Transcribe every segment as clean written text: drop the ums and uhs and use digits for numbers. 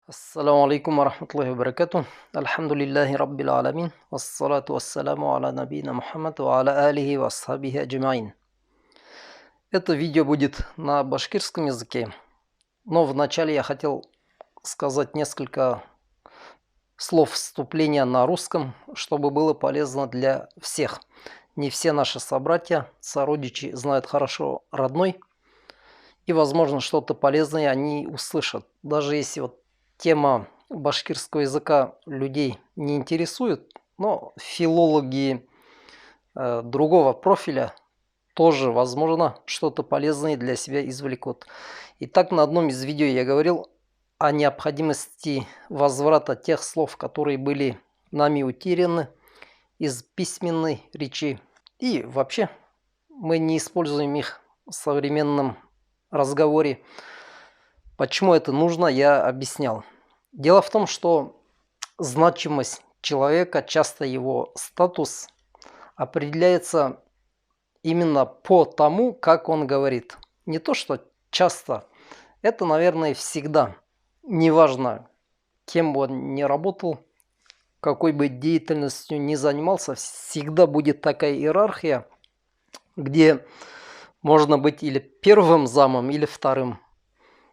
السلام عليكم ورحمة الله وبركاته. الحمد لله رب العالمين، والصلاة والسلام على نبينا محمد وعلى آله وأصحابه أجمعين. Это видео будет на башкирском языке, но вначале я хотел сказать несколько слов вступления на русском, чтобы было полезно для всех. Не все наши собратья, сородичи знают хорошо родной, и, возможно, что-то полезное они услышат. Даже если вот тема башкирского языка людей не интересует, но филологи другого профиля тоже, возможно, что-то полезное для себя извлекут. Итак, на одном из видео я говорил о необходимости возврата тех слов, которые были нами утеряны из письменной речи. И вообще мы не используем их в современном разговоре. Почему это нужно, я объяснял. Дело в том, что значимость человека, часто его статус определяется именно по тому, как он говорит. Не то что часто, это, наверное, всегда. Неважно, кем бы он ни работал, какой бы деятельностью ни занимался, всегда будет такая иерархия, где можно быть или первым замом, или вторым,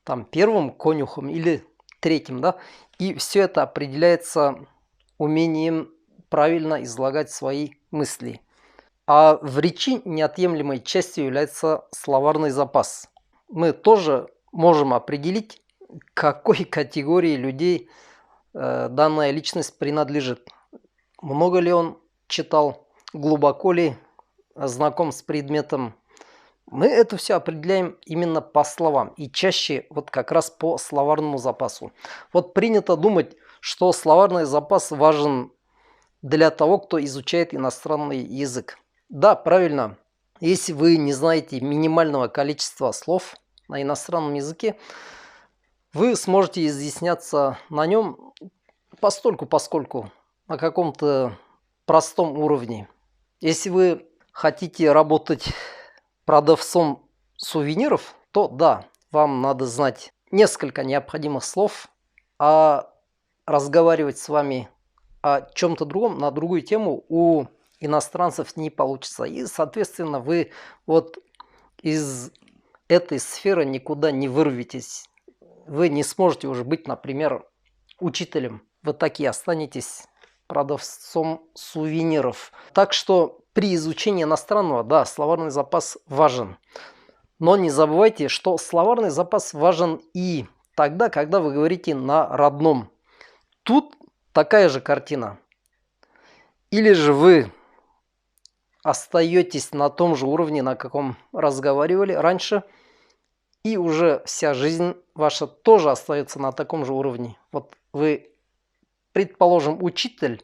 там, первым конюхом или третьим, да, и все это определяется умением правильно излагать свои мысли. А в речи неотъемлемой частью является словарный запас. Мы тоже можем определить, какой категории людей данная личность принадлежит. Много ли он читал, глубоко ли знаком с предметом. Мы это все определяем именно по словам и чаще вот как раз по словарному запасу. Вот принято думать, что словарный запас важен для того, кто изучает иностранный язык. Да, правильно. Если вы не знаете минимального количества слов на иностранном языке, вы сможете изъясняться на нем постольку поскольку на каком-то простом уровне. Если вы хотите работать продавцом сувениров, то да, вам надо знать несколько необходимых слов, а разговаривать с вами о чем-то другом, на другую тему у иностранцев не получится. И, соответственно, вы вот из этой сферы никуда не вырветесь. Вы не сможете уже быть, например, учителем. Вы так и останетесь продавцом сувениров. Так что при изучении иностранного, да, словарный запас важен. Но не забывайте, что словарный запас важен и тогда, когда вы говорите на родном. Тут такая же картина. Или же вы остаетесь на том же уровне, на каком разговаривали раньше, и уже вся жизнь ваша тоже остается на таком же уровне. Вот вы, предположим, учитель,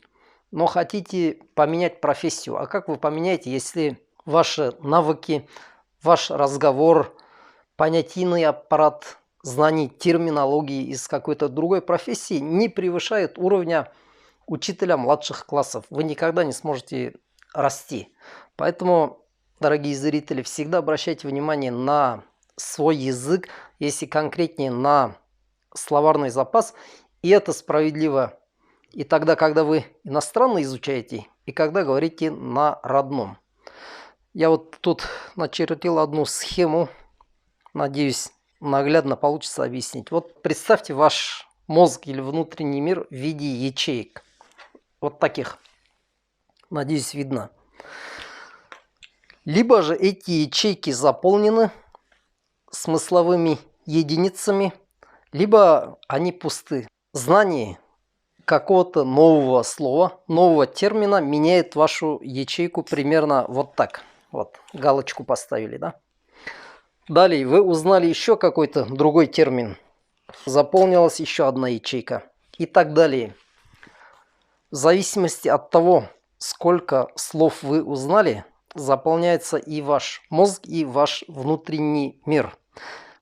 но хотите поменять профессию. А как вы поменяете, если ваши навыки, ваш разговор, понятийный аппарат знаний терминологии из какой-то другой профессии не превышает уровня учителя младших классов? Вы никогда не сможете расти. Поэтому, дорогие зрители, всегда обращайте внимание на свой язык, если конкретнее, на словарный запас. И это справедливо и тогда, когда вы иностранно изучаете, и когда говорите на родном. Я вот тут начертил одну схему. Надеюсь, наглядно получится объяснить. Вот представьте ваш мозг или внутренний мир в виде ячеек. Вот таких. Надеюсь, видно. Либо же эти ячейки заполнены смысловыми единицами, либо они пусты. Знание какого-то нового слова, нового термина меняет вашу ячейку примерно вот так. Вот, галочку поставили, да? Далее вы узнали еще какой-то другой термин. Заполнилась еще одна ячейка. И так далее. В зависимости от того, сколько слов вы узнали, заполняется и ваш мозг, и ваш внутренний мир.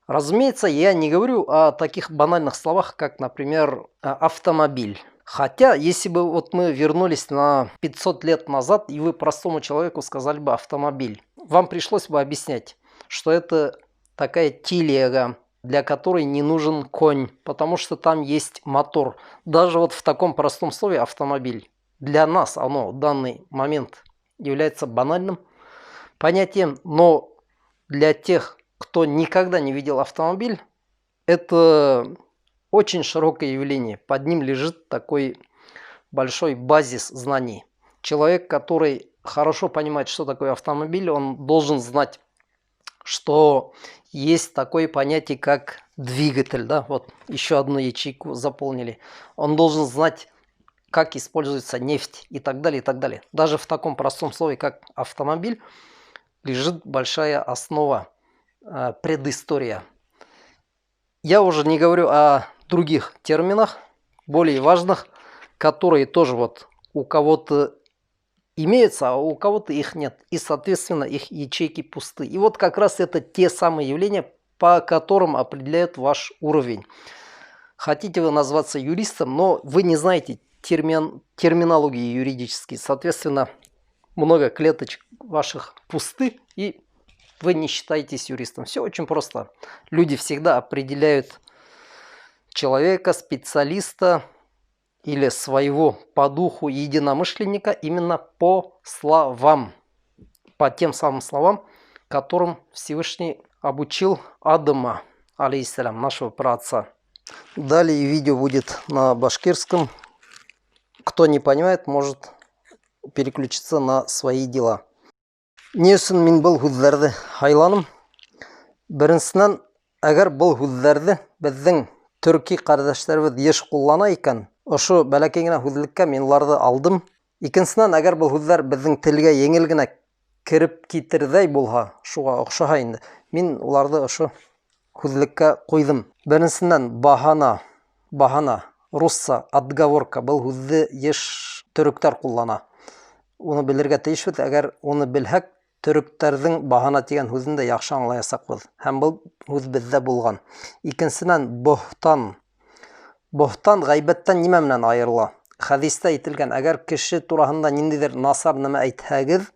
Разумеется, я не говорю о таких банальных словах, как, например, автомобиль. Хотя, если бы вот мы вернулись на 500 лет назад, и вы простому человеку сказали бы «автомобиль», вам пришлось бы объяснять, что это такая телега. для которой не нужен конь, потому что там есть мотор. Даже вот в таком простом слове «автомобиль». Для нас оно в данный момент является банальным понятием, но для тех, кто никогда не видел автомобиль, это очень широкое явление. Под ним лежит такой большой базис знаний. Человек, который хорошо понимает, что такое автомобиль, он должен знать, что есть такое понятие, как двигатель. Да? Вот еще одну ячейку заполнили. Он должен знать, как используется нефть и так далее, и так далее. Даже в таком простом слове, как автомобиль, лежит большая основа, предыстория. Я уже не говорю о других терминах, более важных, которые тоже вот у кого-то имеются, а у кого-то их нет. И, соответственно, их ячейки пусты. И вот как раз это те самые явления, по которым определяют ваш уровень. Хотите вы назваться юристом, но вы не знаете терминологии юридической. Соответственно, много клеточек ваших пусты, и вы не считаетесь юристом. Все очень просто. Люди всегда определяют человека, специалиста или своего по духу единомышленника именно по словам, по тем самым словам, которым Всевышний обучил Адама, алейхиссалям, нашего праотца. Далее видео будет на башкирском. Кто не понимает, может переключиться на свои дела. Ни өсөн мин был һүҙҙәрҙе һайланым? Беренсенән, әгәр был һүҙҙәрҙе беҙҙең төрки ҡәрҙәштәребеҙ йыш ҡуллана икән, ошо бәләкәй генә һүҙлеккә мин уларҙы алдым. Икенсенән, әгәр был һүҙҙәр беҙҙең телгә еңел генә кереп китерҙәй булһа, шуға оҡшаһа инде, мин уларҙы ошо һүҙлеккә ҡуйҙым. Беренсенән, баһана, баһана, русса отговорка, был һүҙҙе йыш төрөктәр ҡуллана. Уны белергә тейешбеҙ, әгәр уны белһәк, төрөктәрҙең баһана тигән һүҙен дә яҡшы аңлаясаҡбыҙ. Һәм был һүҙ беҙҙә булған. Икенсенән, боһтан. Боһтан ғәйбәттән нимә менән айырыла? Хәдистә әйтелгән, әгәр кеше тураһында ниндәйҙер насар нәмә әйтһәгеҙ,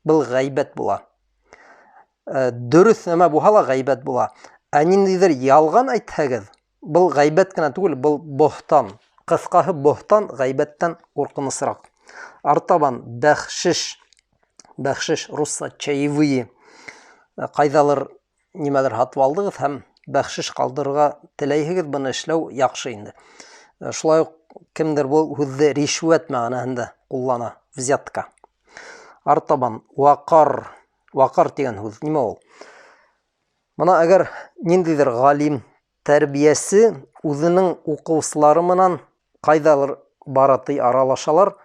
был ғәйбәт була. Дөрөҫ нәмә булһа ла ғәйбәт була. Ә ниндәйҙер ялған әйтһәгеҙ, был ғәйбәт кенә түгел, был боһтан. Ҡыҫҡаһы, боһтан ғәйбәттән ҡурҡынысыраҡ. Артабан бәхшиш. Бәхшиш русса чаевые. Ҡайҙалыр нимәлер һатып алдығыҙ һәм бәхшиш ҡалдырырға теләйһегеҙ, быны эшләү яҡшы инде. Шулай уҡ кемдер был һүҙҙе ришүәт мәғәнәһендә ҡуллана, взятка. Артабан ваҡар. Ваҡар тигән һүҙ нимә ул? Бына әгәр ниндәйҙер ғалим, тәрбиәсе үҙенең уҡыусылары менән ҡайҙалыр бара ти, аралашалар,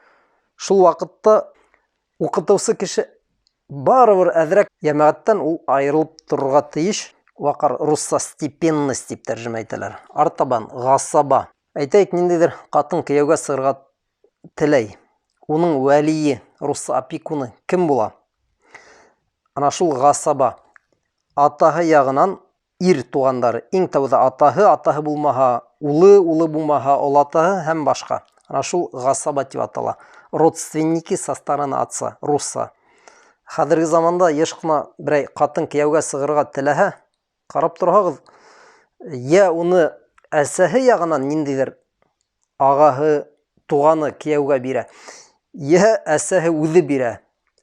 шул ваҡытта уҡытыусы кеше барыбер әҙерәк йәмәғәттән ул айырылып торорға тейеш. Ваҡар русса степенность тип тәржемә итәләр. Артабан ғасаба. Әйтәйек, ниндәйҙер ҡатын кейәүгә сығырға теләй. Уның вәлийе, русса опекуны кем була? Ана шул ғасаба. Атаһы яғынан ир туғандары. Иң тәүҙә атаһы, атаһы булмаһа улы, улы булмаһа олатаһы һәм башҡа. Ана шул ғасаба тип атала. Родственники со стороны отца, русса. Хәҙерге заманда йыш ҡына берәй ҡатын кейәүгә сығырға теләһә, ҡарап торһағыҙ, йә уны әсәһе яғынан ниндәйҙер ағаһы, туғаны кейәүгә бирә, йә әсәһе үҙе бирә.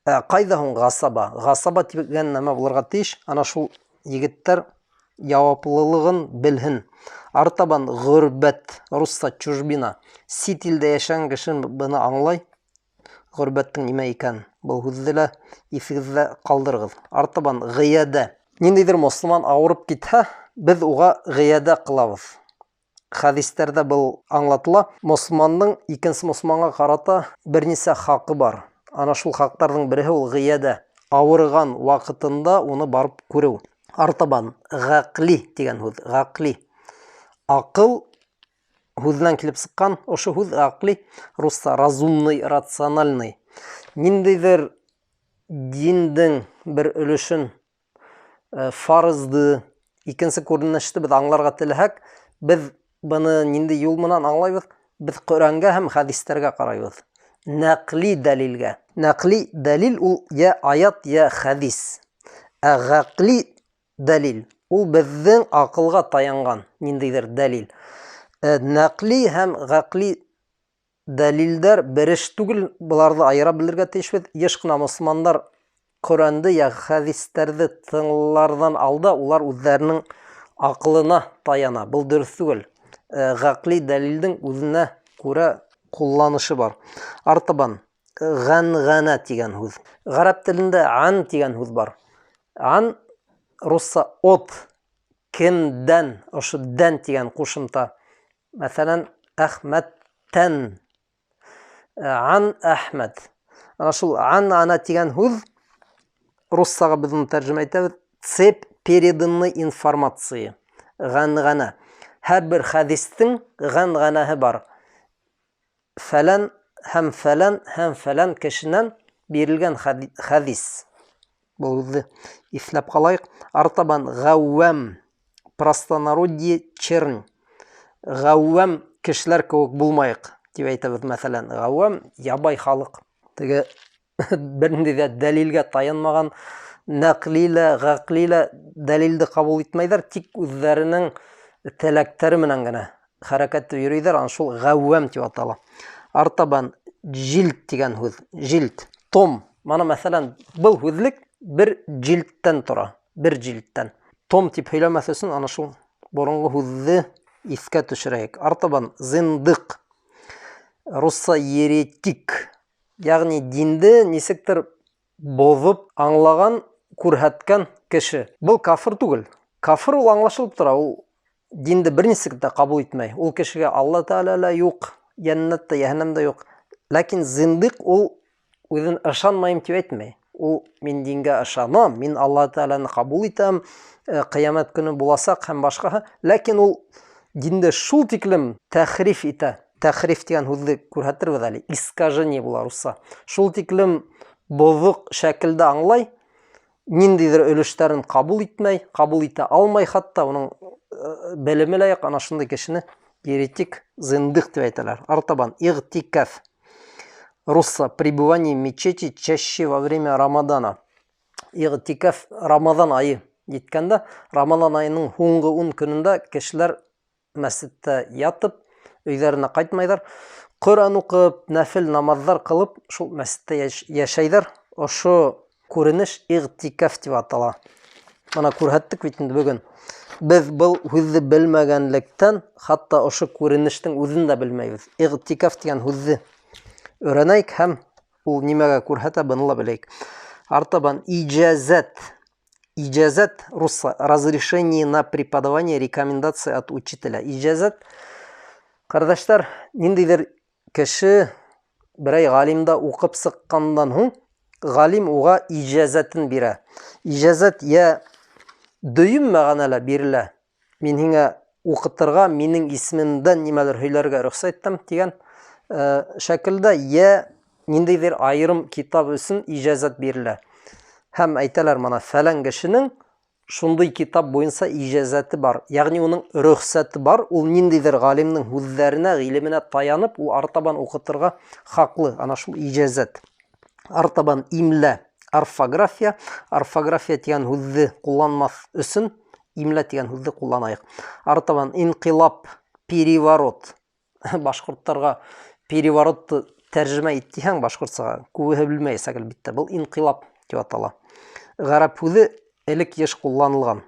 Ә ҡайҙа һуң ғасаба? Ғасаба тигән нәмә булырға тейеш. Ана шул егеттәр яуаплылығын белһен. Артабан ғөрбәт, русса чужбина. Сит илдә йәшәгән кеше быны аңлай. Ғөрбәттең нимә икәнен. Был һүҙҙе лә иҫегеҙҙә ҡалдырығыҙ. Артабан ғиәдә. Ниндәйҙер мосолман ауырып китһә, беҙ уға ғиәдә ҡылабыҙ. Хәдистәрҙә был аңлатыла. Мосолмандың икенсе мосолманға ҡарата бер нисә хаҡы бар. Ана шул хаҡтарҙың береһе ул ғиәдә. Ауырыған ваҡытында уны барып күреү. Артабан ғәҡли тигән һүҙ. Ғәҡли. Аҡыл һүҙенән килеп сыҡҡан ошо һүҙ ғәҡли, русса разумный, рациональный. Ниндәйҙер диндең бер өлөшөн, фарызды, икенсе күренеште беҙ аңларға теләһәк, беҙ быны ниндәй юл менән аңлайбыҙ? Беҙ Ҡөрьәнгә һәм хәдистәргә ҡарайбыҙ. Нәҡли дәлилгә. Нәҡли дәлил ул йә аят, йә хәдис. Ә ғәҡли дәлил Ул беҙҙең аҡылға таянған ниндәйҙер дәлил. Нәҡли һәм ғәҡли дәлилдәр бер эш түгел, быларҙы айыра белергә тейешбеҙ. Йыш ҡына мосолмандар Ҡөрьәнде йә хәдистәрҙе тыңларҙан алда улар үҙҙәренең аҡылына таяна. Был дөрөҫ түгел. Ғәҡли дәлилдең үҙенә күрә ҡулланышы бар. Артабан ғән-ғәнә тигән һүҙ. Ғәрәп телендә ан тигән һүҙ бар. Ан русса от, кемдән, ошо дән тигән ҡушымта. Мәҫәлән, Әхмәттән, ан Әхмәт. Ана шул ан ана тигән һүҙ руссаға беҙ уны тәржемә итәбеҙ цепь переданной информации. Ғән-ғәнә. Һәр бер хәдистең ғән-ғәнәһе бар. Фәлән һәм фәлән һәм фәлән кешенән бирелгән хәдис. Был һүҙҙе иҫләп ҡалайыҡ. Артабан ғәүәм, простонародье чернь. Ғәүәм кешеләр кеүек булмайыҡ, тип әйтәбеҙ, мәҫәлән. Ғәүәм ябай халыҡ. Теге бер ниндәй ҙә дәлилгә таянмаған, нәҡли лә, ғәҡли лә дәлилде ҡабул итмәйҙәр, тик үҙҙәренең теләктәре менән генә хәрәкәт итеп йөрөйҙәр, ана шул ғәүәм тип атала. Артабан жилт тигән һүҙ, жилт, том. Мана мәҫәлән, был һүҙлек бер жилттән тора, бер жилттән. Том тип һөйләмәҫ өсөн ана шул боронғо һүҙҙе иҫкә төшөрәйек. Артабан зиндыҡ, русса еретик, ягъни динде нисектер боҙоп аңлаған, күрһәткән кеше. Был кафыр түгел. Кафыр ул аңлашылып тора, ул динде бер нисек тә ҡабул итмәй. Ул кешегә Алла Тәғәлә лә юҡ, йәннәт тә, йәһәннәм дә юҡ. Ләкин зиндыҡ ул үҙен ышанмайым тип әйтмәй. Ул мин дингә ышанам, мин Алла Тәғәләне ҡабул итәм, ҡиәмәт көнө буласаҡ һәм башҡаһы. Ләкин ул динде шул тиклем тәхриф итә. Тәхриф тигән һүҙҙе күрһәтербеҙ әле. Искажение була русса. Шул тиклем боҙоҡ шәкелдә аңлай, ниндәйҙер өлөштәрен ҡабул итмәй, ҡабул итә алмай хатта, уның белеме лә юҡ, ана шундай кешене еретик, зиндыҡ тип әйтәләр. Артабан иғтикаф. Русса пребывание в мечети чаще во время Рамадана. Иғтикаф Рамаҙан айы еткәндә, Рамаҙан айының һуңғы 10 көнөндә кешеләр мәсеттә ятып, өйҙәренә ҡайтмайҙар. Ҡөрьән уҡып, нәфил намаҙҙар ҡылып, шул мәсеттә йәшәйҙәр. Ошо күренеш иғтикаф тип атала. Мына күрһәттек бит инде бөгөн. Беҙ был һүҙҙе белмәгәнлектән, хатта ошо күренештең үҙен дә белмәйбеҙ. Иғтикаф тигән һүҙҙе өйрәнәйек һәм ул нимәгә күрһәтә, быны ла беләйек. Артабан ижазәт. Ижазәт русса разрешение на преподавание, рекомендация от учителя. Ижазәт, ҡәрҙәштәр, ниндәйҙер кеше берәй ғалимда уҡып сыҡҡандан һуң ғалим уға ижазәтен бирә. Ижазәт йә дөйөм мәғәнәлә бирелә. Мин һиңә уҡытырға, минең исемемдән нимәлер һөйләргә рөхсәт итәм тигән шәкелдә, йә ниндәйҙер айырым китап өсөн ижазәт бирелә. Һәм әйтәләр, мына фәлән кешенең шундай китап буйынса ижазәте бар. Ягъни уның рөхсәте бар, ул ниндәйҙер ғалимдың һүҙҙәренә, ғилеменә таянып, ул артабан уҡытырға хаҡлы. Ана шул ижазәт. Артабан имлә, орфография. Орфография тигән һүҙҙе ҡулланмаҫ өсөн имлә тигән һүҙҙе ҡулланайыҡ. Артабан инҡилап, переворот. Башҡорттарға переворотты тәржемә ит тиһәң башҡортсаға, күбеһе белмәйәсәк әлбиттә. Был инҡилап тип атала. Ғәрәп һүҙе элек йыш ҡулланылған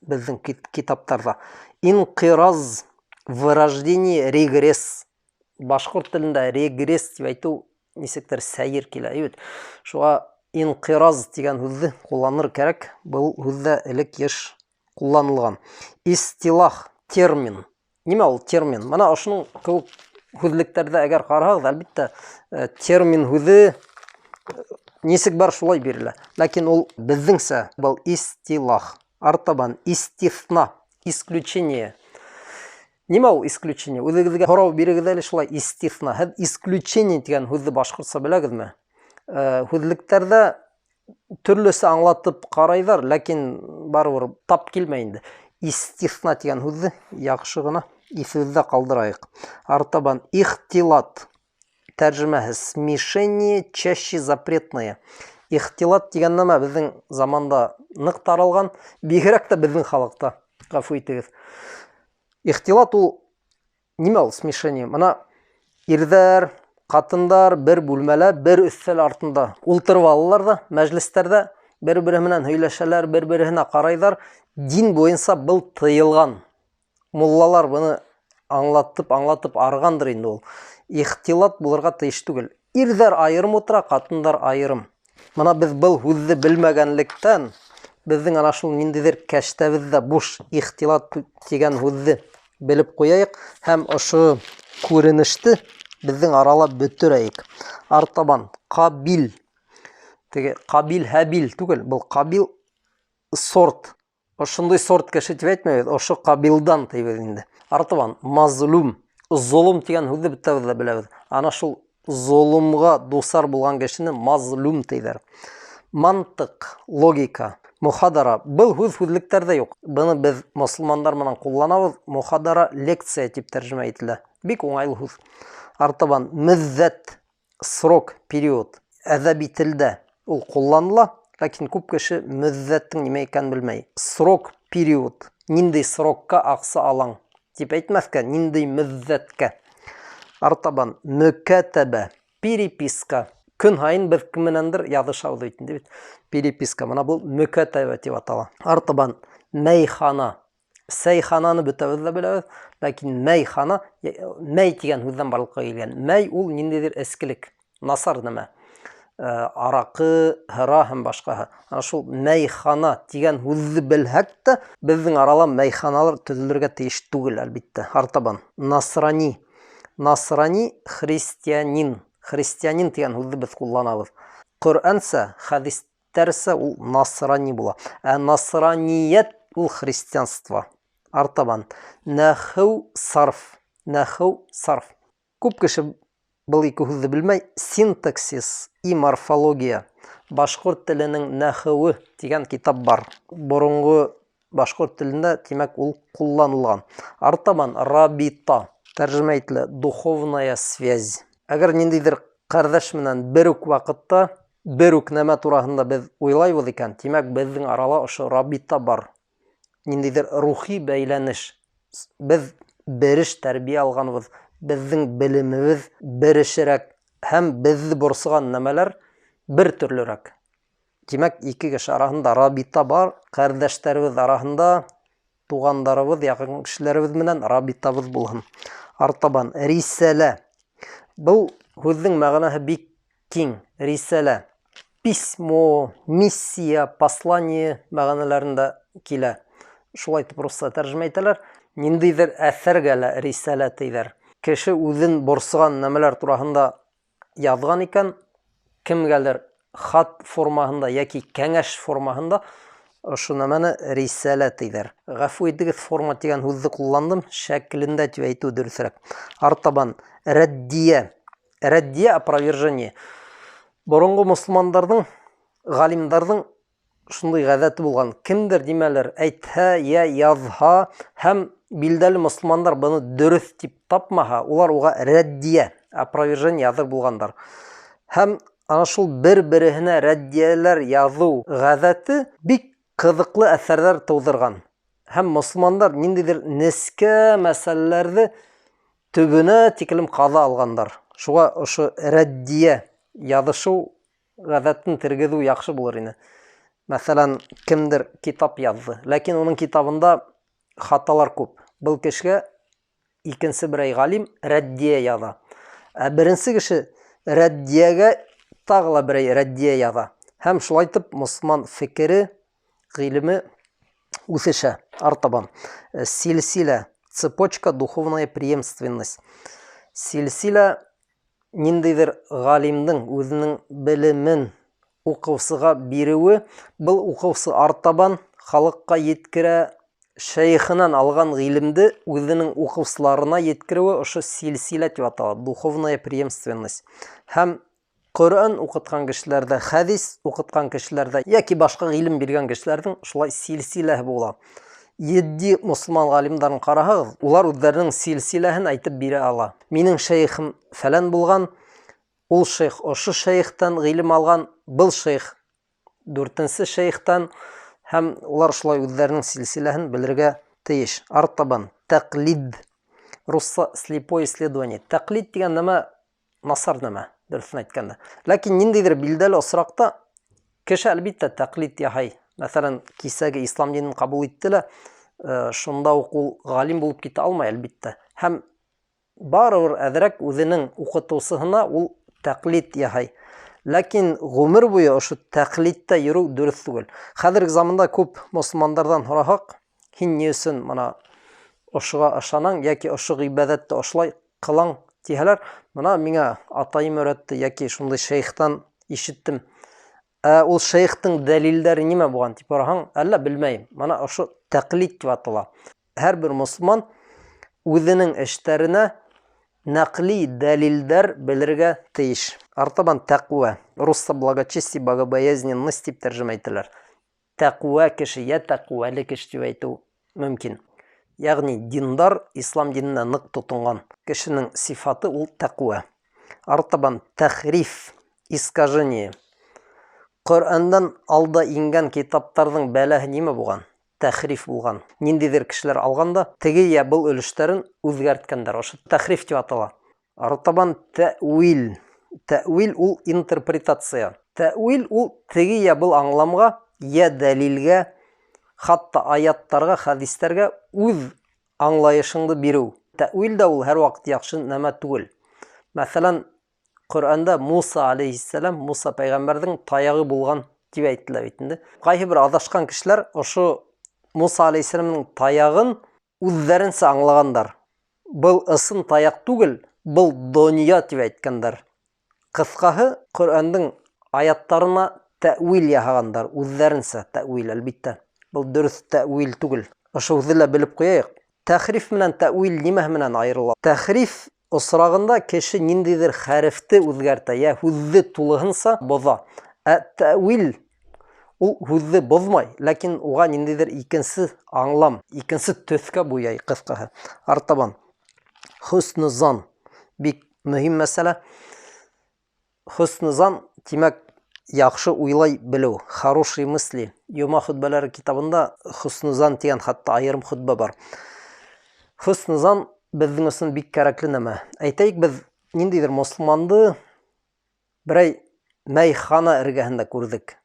беҙҙең китаптарҙа. Инҡираз, вырождение, регресс. Башҡорт телендә регресс тип әйтеү нисектер сәйер килә, әйбәт. Шуға инҡираз тигән һүҙҙе ҡулланыр кәрәк. Был һүҙ ҙә элек йыш ҡулланылған. Истилах, термин. Нимә ул термин? Мына ошоноң кеүек һүҙлектәрҙә әгәр ҡараһағыҙ, әлбиттә, термин һүҙе нисек бар шулай бирелә. Ләкин ул беҙҙеңсә был истилах. Артабан истифна, исключение. Нимә ул исключение? Үҙегеҙгә һорау бирегеҙ әле шулай, истифна. Һеҙ исключение тигән һүҙҙе башҡортса беләгеҙме? Һүҙлектәрҙә төрлөсә аңлатып ҡарайҙар, ләкин барыбер тап килмәй инде. Истифна тигән һүҙҙе яҡшы ғына иҫебеҙҙә ҡалдырайыҡ. Артабан ихтилат. Тәржемәһе смешение чаще запретное. Ихтилат тигән нәмә беҙҙең заманда ныҡ таралған, бигерәк тә беҙҙең халыҡта. Ғәфү итегеҙ. Ихтилат ул нимә ул смешение? Мына ирҙәр, ҡатындар бер бүлмәлә, бер өҫтәл артында ултырып алалар ҙа, мәжлестәрҙә бер-береһе менән һөйләшәләр, бер-береһенә ҡарайҙар. Дин буйынса был тыйылған. Муллалар быны аңлатып арығандыр инде ул. Ихтилат булырға тейеш түгел. Ирҙәр айырым ултыра, ҡатындар айырым. Мына беҙ был һүҙҙе белмәгәнлектән, беҙҙең ана шул ниндәйҙер кәштәбеҙҙә буш ихтилат тигән һүҙҙе белеп ҡуяйыҡ һәм ошо күренеште беҙҙең арала бөтөрәйек. Артабан ҡабил. Теге ҡабил һәбил түгел, был ҡабил сорт. Ошондай сорт кеше тип әйтмәйбеҙ, ошо ҡабилдан тейбеҙ инде. Артабан мазлум. Золом тигән һүҙҙе бөтәбеҙ ҙә беләбеҙ. Ана шул золомға дусар булған кешене мазлум тейҙәр. Мантыҡ, логика, мухадара. Был һүҙ һүҙлектәрҙә юҡ. Быны беҙ мосолмандар менән ҡулланабыҙ. Мухадара лекция тип тәржемә ителә. Бик уңайлы һүҙ. Артабан мөҙҙәт, срок, период. Әҙәби телдә ул ҡулланыла, ләкин күп кеше мөҙҙәттең нимә икәнен белмәй. Срок, период. Ниндәй срокка аҡса алаң тип әйтмәҫкә, ниндәй мөҙҙәткә. Артабан мөкәтәбә, переписка. Көн һайын беҙ кем менәндер яҙышабыҙ бит инде бит. Переписка. Мына был мөкәтәбә тип атала. Артабан мәйхана. Сәйхананы бөтәбеҙ ҙә беләбеҙ, ләкин мәйхана мәй тигән һүҙҙән барлыҡҡа килгән. Мәй ул ниндәйҙер эскелек, насар нәмә. Араҡы, һыра һәм башҡаһы. Ана шул мәйхана тигән һүҙҙе белһәк тә, беҙҙең арала мәйханалар төҙөлөргә тейеш түгел, әлбиттә. Артабан насрани. Насрани христианин. Христианин тигән һүҙҙе беҙ ҡулланабыҙ. Ҡөрьәнсә, хәдистәрсә ул насрани була. Ә насраниәт ул христианство. Артабан нәхеү сарф. Нәхеү сарф. Күп кеше был ике һүҙҙе белмәй. Синтаксис и морфология. Башҡорт теленең нәхеүе тигән китап бар. Боронғо башҡорт телендә, тимәк, ул ҡулланылған. Артабан рабита. Тәржемә ителә духовная связь. Әгәр ниндәйҙер ҡәрҙәш менән бер үк ваҡытта бер үк нәмә тураһында беҙ уйлайбыҙ икән, тимәк, беҙҙең арала ошо рабита бар. Ниндәйҙер рухи бәйләнеш. Беҙ береш тәрбиә алғанбыҙ, беҙҙең белемебеҙ берешерәк һәм беҙҙе борсоған нәмәләр бер төрлөрәк. Тимәк, ике кеше араһында рабита бар, ҡәрҙәштәребеҙ араһында туғандарыбыҙ, яҡын кешеләребеҙ менән рабитабыҙ булһын. Артабан рисәлә. Был һүҙҙең мәғәнәһе бик киң. Рисәлә. Письмо, миссия, послание мәғәнәләрендә килә. Шулай итеп русса тәржемә итәләр. Ниндәйҙер әҫәргә лә рисәлә тейҙәр. Кеше үҙен борсоған нәмәләр тураһында яҙған икән, кемгәлер хат формаһында йәки кәңәш формаһында ошо нәмәне рисәлә тейҙәр. Ғәфү итегеҙ, форма тигән һүҙҙе ҡулландым, шәклендә тип әйтеү дөрөҫөрәк. Артабан рәддиә. Рәддиә опровержение. Боронғо мосолмандарҙың, ғалимдарҙың шундай ғәҙәте булған. Кемдер нимәлер әйтһә йә яҙһа һәм билдәле мосолмандар быны дөрөҫ тип тапмаһа, улар уға рәддиә, опровержение яҙыр булғандар. Һәм ана шул бер-береһенә рәддиәләр яҙыу ғәҙәте бик ҡыҙыҡлы әҫәрҙәр тыуҙырған. Һәм мосолмандар ниндәйҙер нескә мәсьәләләрҙе төбөнә тиклем ҡаҙа алғандар. Шуға ошо рәддиә яҙышыу ғәҙәтен тергеҙеү яҡшы булыр ине. Мәҫәлән, кемдер китап яҙҙы, ләкин уның китабында хаталар күп. Был кешегә икенсе берәй ғалим рәддиә яҙа. Ә беренсе кеше рәддиәгә тағы ла берәй рәддиә яҙа. Һәм шулай итеп мосолман фекере, ғилеме үҫешә. Артабан силсилә, цепочка, духовная преемственность. Силсилә ниндәйҙер ғалимдың үҙенең белемен уҡыусыға биреүе, был уҡыусы артабан халыҡҡа еткерә, шәйехенән алған ғилемде үҙенең уҡыусыларына еткереүе ошо силсилә тип атала, духовная преемственность. Һәм Ҡөрьән уҡытҡан кешеләрҙә, хәдис уҡытҡан кешеләрҙә йәки башҡа ғилем биргән кешеләрҙең шулай силсиләһе була. Етди мосолман ғалимдарын ҡараһағыҙ, улар үҙҙәренең силсиләһен әйтеп бирә ала. Минең шәйехем фәлән булған, ул шәйх ошо шәйехтән ғилем алған, был шәйх Дүртенсе шәйехтән һәм улар шулай үҙҙәренең силсиләһен белергә тейеш. Артабан тәҡлид, русса слепое следование. Тәҡлид тигән нәмә насар нәмә, дөрөҫөн әйткәндә. Ләкин ниндәйҙер билдәле осраҡта кеше әлбиттә тәҡлид яһай. Мәҫәлән, кисәге ислам динен ҡабул итте лә, шунда уҡ ул ғалим булып китә алмай, әлбиттә. Һәм барыбер әҙерәк үҙенең уҡытыусыһына ул тәҡлид яһай. Ләкин ғүмер буйы ошо тәҡлидтә йөрөү дөрөҫ түгел. Хәҙерге заманда күп мосолмандарҙан һораһаҡ, һин ни өсөн мына ошоға ышанаң йәки ошо ғибәҙәтте ошолай ҡылаң тиһәләр, мына миңә атайым өйрәтте йәки шундай шәйехтан ишеттем. Ә ул шәйехтең дәлилдәре нимә булған тип һораһаң, әллә белмәйем. Мына ошо тәҡлид тип атала. Һәр бер мосолман үҙенең эштәренә нәҡли дәлилдәр белергә тейеш. Артабан тәҡүә, русса благочестие, богобоязненность тип тәржемә итәләр. Тәҡүә кеше йә тәҡүәле кеше тип әйтеү мөмкин. Ягъни диндар, ислам диненә ныҡ тотонған кешенең сифаты ул тәҡүә. Артабан тәхриф, искажение. Ҡөрьәндән алда ингән китаптарҙың бәләһе нимә булған? Тәхриф булған. Ниндәйҙер кешеләр алған да теге йә был өлөштәрен үҙгәрткәндәр. Ошо тәхриф тип атала. Артабан тәуил. Тәуил ул интерпретация. Тәуил ул теге йә был аңламға, йә дәлилгә, хатта аяттарға, хәдистәргә үҙ аңлайышыңды биреү. Тәуил дә ул һәр ваҡыт яҡшы нәмә түгел. Мәҫәлән, Ҡөрьәндә Муса алейхиссәләм, Муса пәйғәмбәрҙең таяғы булған тип әйтелә бит инде. Ҡайһы бер аҙашҡан кешеләр ошо Муса алейхиссәләмнең таяғын үҙҙәренсә аңлағандар. Был ысын таяҡ түгел, был донъя тип әйткәндәр. Ҡыҫҡаһы, Ҡөрьәндең аяттарына тәуил яһағандар, үҙҙәренсә тәуил, әлбиттә. Был дөрөҫ тәуил түгел. Ошо үҙе лә белеп ҡуяйыҡ. Тәхриф менән тәуил нимәһе менән айырыла? Тәхриф осрағында кеше ниндәйҙер хәрефте үҙгәртә, йә һүҙҙе тулыһынса боҙа. Ә тәуил ул һүҙҙе боҙмай, ләкин уға ниндәйҙер икенсе аңлам, икенсе төҫкә буяй, ҡыҫҡаһы. Артабан хөснө зан бик мөһим мәсьәлә. Хөснө зан, тимәк, яҡшы уйлай белеү, хорошие мысли. Йома хөтбәләре китабында хөснө зан тигән хатта айырым хөтбә бар. Хөснө зан беҙҙең өсөн бик кәрәкле нәмә. Әйтәйек, беҙ ниндәйҙер мосолманды берәй мәйхана эргәһендә күрҙек.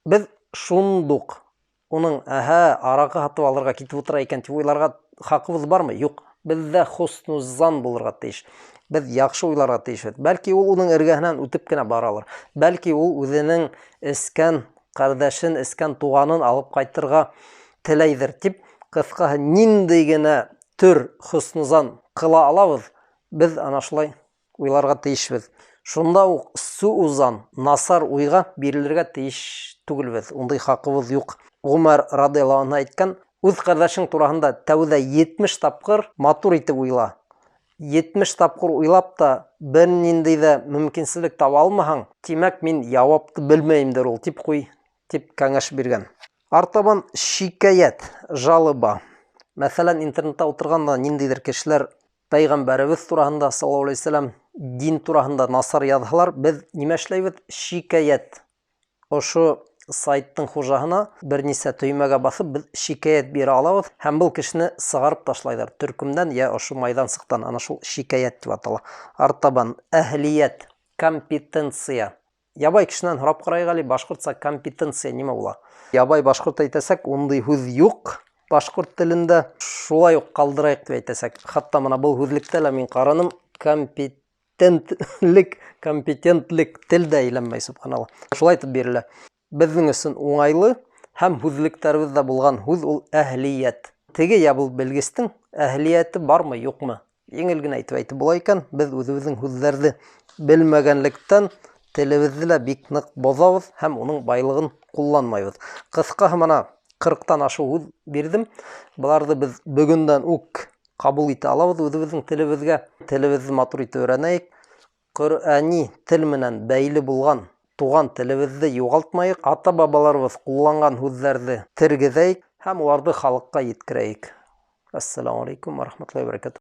Беҙ шундуҡ уның, әһә, араҡы һатып алырға китеп ултыра икән тип уйларға хаҡыбыҙ бармы? Юҡ. Беҙҙә хөснө зан булырға тейеш. Беҙ яҡшы уйларға тейешбеҙ. Бәлки ул уның эргәһенән үтеп кенә баралыр. Бәлки ул үҙенең эскән ҡәрҙәшен, эскән туғанын алып ҡайтырға теләйҙер тип, ҡыҫҡаһы, ниндәй генә төр хөснө зан ҡыла алабыҙ, беҙ ана шулай уйларға тейешбеҙ. Шунда уҡ суузан, насар уйға бирелергә тейеш түгелбеҙ. Ундай хаҡыбыҙ юҡ. Ғүмәр радиаллаһу анһу әйткән, үҙ ҡәрҙәшең тураһында тәүҙә 70 тапҡыр матур итеп уйла. 70 тапҡыр уйлап та бер ниндәй ҙә мөмкинселек таба алмаһаң, тимәк, мин яуапты белмәйемдер ул, тип ҡуй, тип кәңәш биргән. Артабан шикәйәт, жалоба. Мәҫәлән, интернетта ултырғанда ниндәйҙер кешеләр пәйғәмбәребеҙ тураһында, саллаллаһу алейһи вәсәләм, дин тураһында насар яҙһалар, беҙ нимә эшләйбеҙ? Шикәйәт. Ошо сайттың хужаһына бер нисә төймәгә баҫып, беҙ шикәйәт бирә алабыҙ һәм был кешене сығарып ташлайҙар төркөмдән йә ошо майҙансыҡтан. Ана шул шикәйәт тип атала. Артабан әһлиәт, компетенция. Ябай кешенән һорап ҡарайыҡ әле, башҡортса компетенция нимә була? Ябай башҡорт әйтәсәк, ундай һүҙ юҡ башҡорт телендә. Шулай уҡ ҡалдырайыҡ тип әйтәсәк. Хатта мына был һүҙлектә лә мин ҡараным, компетентлек, компетентлек тел дә әйләнмәй, субханалла. Шулай итеп бирелә. Беҙҙең өсөн уңайлы һәм һүҙлектәребеҙҙә булған һүҙ ул әһлиәт. Теге йә был белгестең әһлиәте бармы, юҡмы? Еңел генә итеп әйтеп була икән, беҙ үҙебеҙҙең һүҙҙәрҙе белмәгәнлектән телебеҙҙе лә бик ныҡ боҙабыҙ һәм уның байлығын ҡулланмайбыҙ. Ҡыҫҡаһы, мына 40-тан ашыу һүҙ бирҙем. Быларҙы беҙ бөгөндән үк ҡабул итә алабыҙ үҙебеҙҙең телебеҙгә. Телебеҙҙе матур итеп өйрәнәйек. Ҡөрьәни тел менән бәйле булған туған телебеҙҙе юғалтмайыҡ. Ата-бабаларыбыҙ ҡулланған һүҙҙәрҙе тергеҙәйек һәм уларҙы халыҡҡа еткерәйек. Ассаламу алейкум ва рахматуллахи ва баракатух.